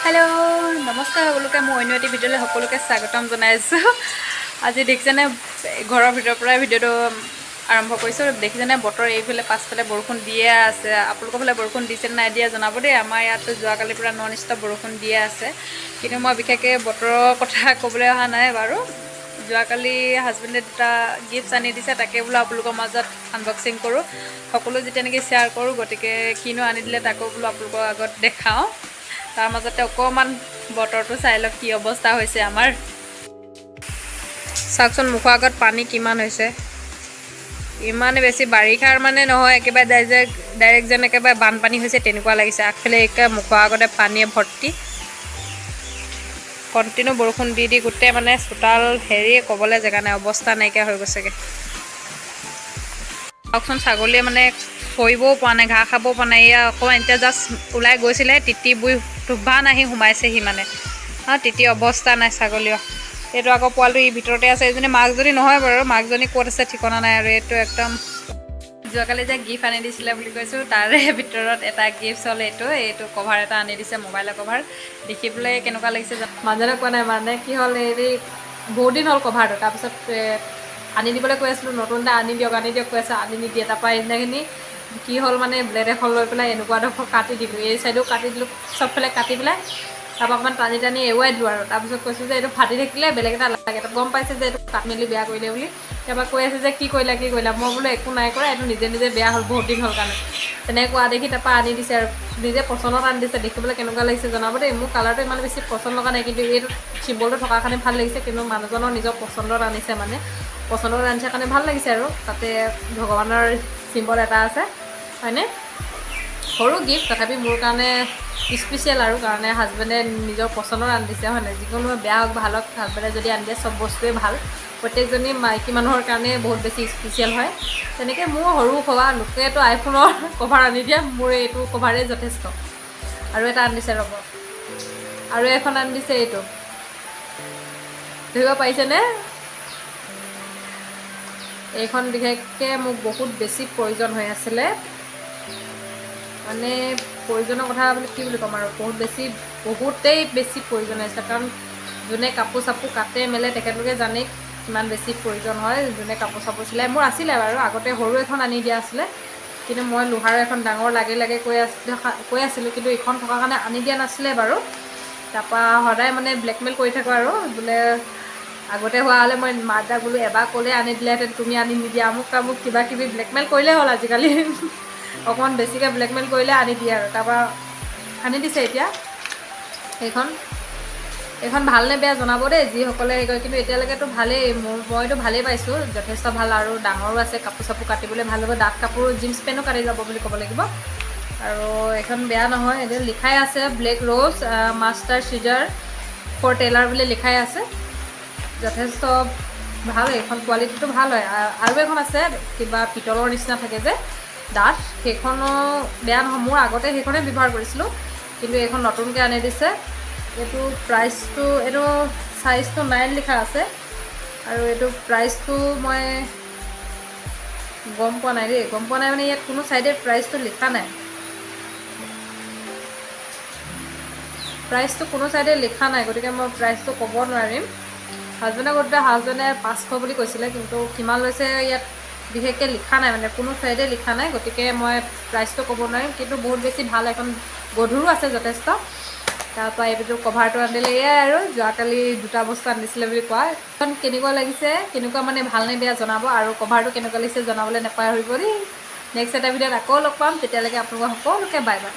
Hello', নমস্কাৰ সকলোকে। মোৰ অন্য এটি ভিডিঅ'লৈ সকলোকে স্বাগতম জনাইছোঁ। আজি দেখিছেনে, ঘৰৰ ভিতৰৰ পৰাই ভিডিঅ'টো আৰম্ভ কৰিছোঁ। দেখিছেনে বতৰ, এইফালে পাছফালে বৰষুণ দিয়ে আছে। আপোনালোকৰ ফালে বৰষুণ দিছে নে নাই দিয়া জনাব দেই। আমাৰ ইয়াত যোৱাকালিৰ পৰা নন ষ্টপ বৰষুণ দিয়ে আছে। কিন্তু মই বিশেষকৈ বতৰৰ কথা ক'বলৈ অহা নাই বাৰু। যোৱাকালি হাজবেণ্ডে দুটা গিফ্টছ আনি দিছে, তাকে বোলো আপোনালোকৰ মাজত আনবক্সিং কৰোঁ, সকলো যেতিয়া নেকি শ্বেয়াৰ কৰোঁ। গতিকে কিনো আনি দিলে তাকো বোলো আপোনালোকৰ আগত দেখাওঁ। তাৰ মাজতে অকণমান বতৰটো চাই লওক, কি অৱস্থা হৈছে আমাৰ। চাওকচোন, মুখৰ আগত পানী কিমান হৈছে। ইমানে বেছি বাৰিষাৰ মানে নহয়, একেবাৰে ডাইৰেক্ট ডাইৰেক্ট যেন একেবাৰে বানপানী হৈছে তেনেকুৱা লাগিছে। আগফালে একে মুখৰ আগতে পানীয়ে ভৰ্তি। কণ্টিনিউ বৰষুণ দি দি গোটেই মানে চোতাল হেৰি ক'বলৈ জেগা নাই, অৱস্থা নাইকিয়া হৈ গৈছেগৈ। চাওকচোন, ছাগলীয়ে মানে চৰিবও পৰা নাই, ঘাঁহ খাবও পৰা নাই। এয়া অকণমান এতিয়া জাষ্ট ওলাই গৈছিলেহে, তিতি বুৰি টোভান আহি সোমাইছেহি মানে। তিতি অৱস্থা নাই ছাগলীয়। এইটো আকৌ পোৱালিটো ই ভিতৰতে আছে। এইজনী মাকজনী নহয় বাৰু, মাকজনী ক'ত আছে ঠিকনা নাই। আৰু এইটো একদম যোৱাকালি যে গিফ্ট আনি দিছিলে বুলি কৈছোঁ, তাৰে ভিতৰত এটা গিফ্ট হ'ল এইটো। এইটো কভাৰ এটা আনি দিছে, মোবাইলৰ কভাৰ। দেখিবলৈ কেনেকুৱা লাগিছে মানুহজনে কোৱা নাই। মানে কি হ'ল, হেৰি বহুত দিন হ'ল কভাৰটো, তাৰপিছত আনি দিবলৈ কৈ আছিলোঁ, নতুন এটা আনি দিয়ক, আনি দিয়ক কৈ আছে, আনি নিদিয়ে। তাৰপৰা সেইদিনাখিনি কি হ'ল মানে, ব্লেড এখন লৈ পেলাই এনেকুৱা ডোখৰ কাটি দিলোঁ, এই চাইডেও কাটি দিলোঁ, চবফালে কাটি পেলাই তাৰপৰা অকণমান টানি টানি এৰুৱাই দিলোঁ। আৰু তাৰপিছত কৈছোঁ যে এইটো ফাটি থাকিলে বেলেগ এটা লাগে। তাত গম পাইছে যে এইটো কাটি মেলি বেয়া কৰিলে বুলি। তাৰপৰা কৈ আছে যে কি কৰিলা, কি কৰিলা? মই বোলো একো নাই কৰা, এইটো নিজে নিজে বেয়া হ'ল, বহুত দিন হ'ল কাৰণে। তেনেকুৱা দেখি তাৰপৰা আনি দিছে আৰু নিজে পচন্দত আনি দিছে। দেখিবলৈ কেনেকুৱা লাগিছে জনাব দেই। মোৰ কালাৰটো ইমান বেছি পচন্দ লগা নাই, কিন্তু এইটো চিম্বলটো থকাৰ কাৰণে ভাল লাগিছে। কিন্তু মানুহজনৰ নিজৰ পচন্দত আনিছে, মানে পচন্দত আনিছে কাৰণে ভাল লাগিছে। আৰু তাতে ভগৱানৰ চিম্বল এটা আছে, হয়নে? সৰু গিফ্ট, তথাপি মোৰ কাৰণে স্পেচিয়েল আৰু কাৰণে হাজবেণ্ডে নিজৰ পচন্দৰ আনি দিছে, হয় নাই? যিকোনো বেয়া হওক ভাল হওক, হাজবেণ্ডে যদি আনি দিয়ে চব বস্তুৱে ভাল। প্ৰত্যেকজনী মাইকী মানুহৰ কাৰণে বহুত বেছি স্পেচিয়েল হয়। তেনেকৈ মোৰ সৰু হোৱা লোকেতো আইফোনৰ কভাৰ আনি দিয়ে, মোৰ এইটো কভাৰেই যথেষ্ট। আৰু এটা আনি দিছে, ৰ'ব, আৰু এখন আনি দিছে। এইটো ধৰিব পাৰিছেনে? এইখন বিশেষকৈ মোক বহুত বেছি প্ৰয়োজন হৈ আছিলে। মানে প্ৰয়োজনৰ কথা বুলি কি বুলি ক'ম আৰু, বহুত বেছি, বহুতেই বেছি প্ৰয়োজন হৈছে। কাৰণ যোনে কাপোৰ চাপোৰ কাটে মেলে তেখেতলোকে জানেই কিমান বেছি প্ৰয়োজন হয়। যোনে কাপোৰ চাপোৰ চিলাই। মোৰ আছিলে বাৰু আগতে সৰু এখন আনি দিয়া আছিলে, কিন্তু মই লোহাৰ এখন ডাঙৰ লাগে লাগে কৈ আছিলোঁ, কিন্তু এইখন থকাৰ কাৰণে আনি দিয়া নাছিলে বাৰু। তাৰপৰা সদায় মানে ব্লেকমেইল কৰি থাকোঁ আৰু, বোলে আগতে হোৱা হ'লে মই মা দেউতাক বোলো এবাৰ ক'লে আনি দিলেহেঁতেন, তুমি আনি নিদিয়া, আমুক তামুক কিবা কিবি ব্লেকমেইল কৰিলেই হ'ল। আজিকালি অকণমান বেছিকৈ ব্লেকমেইল কৰিলে আনি দিয়ে আৰু। তাৰপৰা আনি দিছে এতিয়া এইখন। এইখন ভালনে বেয়া জনাব দেই যিসকলে হেৰি কৰে। কিন্তু এতিয়ালৈকেতো ভালেই, মোৰ মইতো ভালেই পাইছোঁ, যথেষ্ট ভাল। আৰু ডাঙৰো আছে, কাপোৰ চাপোৰ কাটিবলৈ ভাল হ'ব। ডাঠ কাপোৰ, জিন্স পেণ্টো কাটি যাব বুলি ক'ব লাগিব। আৰু এইখন বেয়া নহয়। এতিয়া লিখাই আছে Black Rose master scissor for tailor বুলি লিখাই আছে। যথেষ্ট ভাল এইখন, কোৱালিটিটো ভাল হয়। আৰু এখন আছে কিবা পিতলৰ নিচিনা থাকে যে ডাঠ, সেইখনো বেয়া নহয়। মোৰ আগতে সেইখনেই ব্যৱহাৰ কৰিছিলোঁ, কিন্তু এইখন নতুনকৈ আনি দিছে। এইটো প্ৰাইচটো, এইটো চাইজটো 9 লিখা আছে। আৰু এইটো প্ৰাইচটো মই গম পোৱা নাই দেই। গম পোৱা নাই মানে ইয়াত কোনো চাইডে প্ৰাইচটো লিখা নাই। প্ৰাইচটো কোনো চাইডে লিখা নাই, গতিকে মই প্ৰাইচটো ক'ব নোৱাৰিম। হাজবেণ্ডে সোধোতে হাজবেণ্ডে 500 বুলি কৈছিলে, কিন্তু কিমান লৈছে ইয়াত বিশেষকৈ লিখা নাই, মানে কোনো চাইডে লিখা নাই, গতিকে মই প্ৰাইচটো ক'ব নোৱাৰিম। কিন্তু বহুত বেছি ভাল এখন, গধুৰো আছে যথেষ্ট। তাৰপৰা এইটো কভাৰটো আনিলে। এয়াই আৰু যোৱাকালি দুটা বস্তু আনিছিলে বুলি কোৱা। এখন কেনেকুৱা লাগিছে, কেনেকুৱা মানে ভালনে বেয়া জনাব। আৰু কভাৰটো কেনেকুৱা লাগিছে জনাবলৈ নাপাহৰিব দেই। নেক্সট এটা ভিডিঅ'ত আকৌ লগ পাম। তেতিয়ালৈকে আপোনালোকৰ সকলোকে বাই বাই।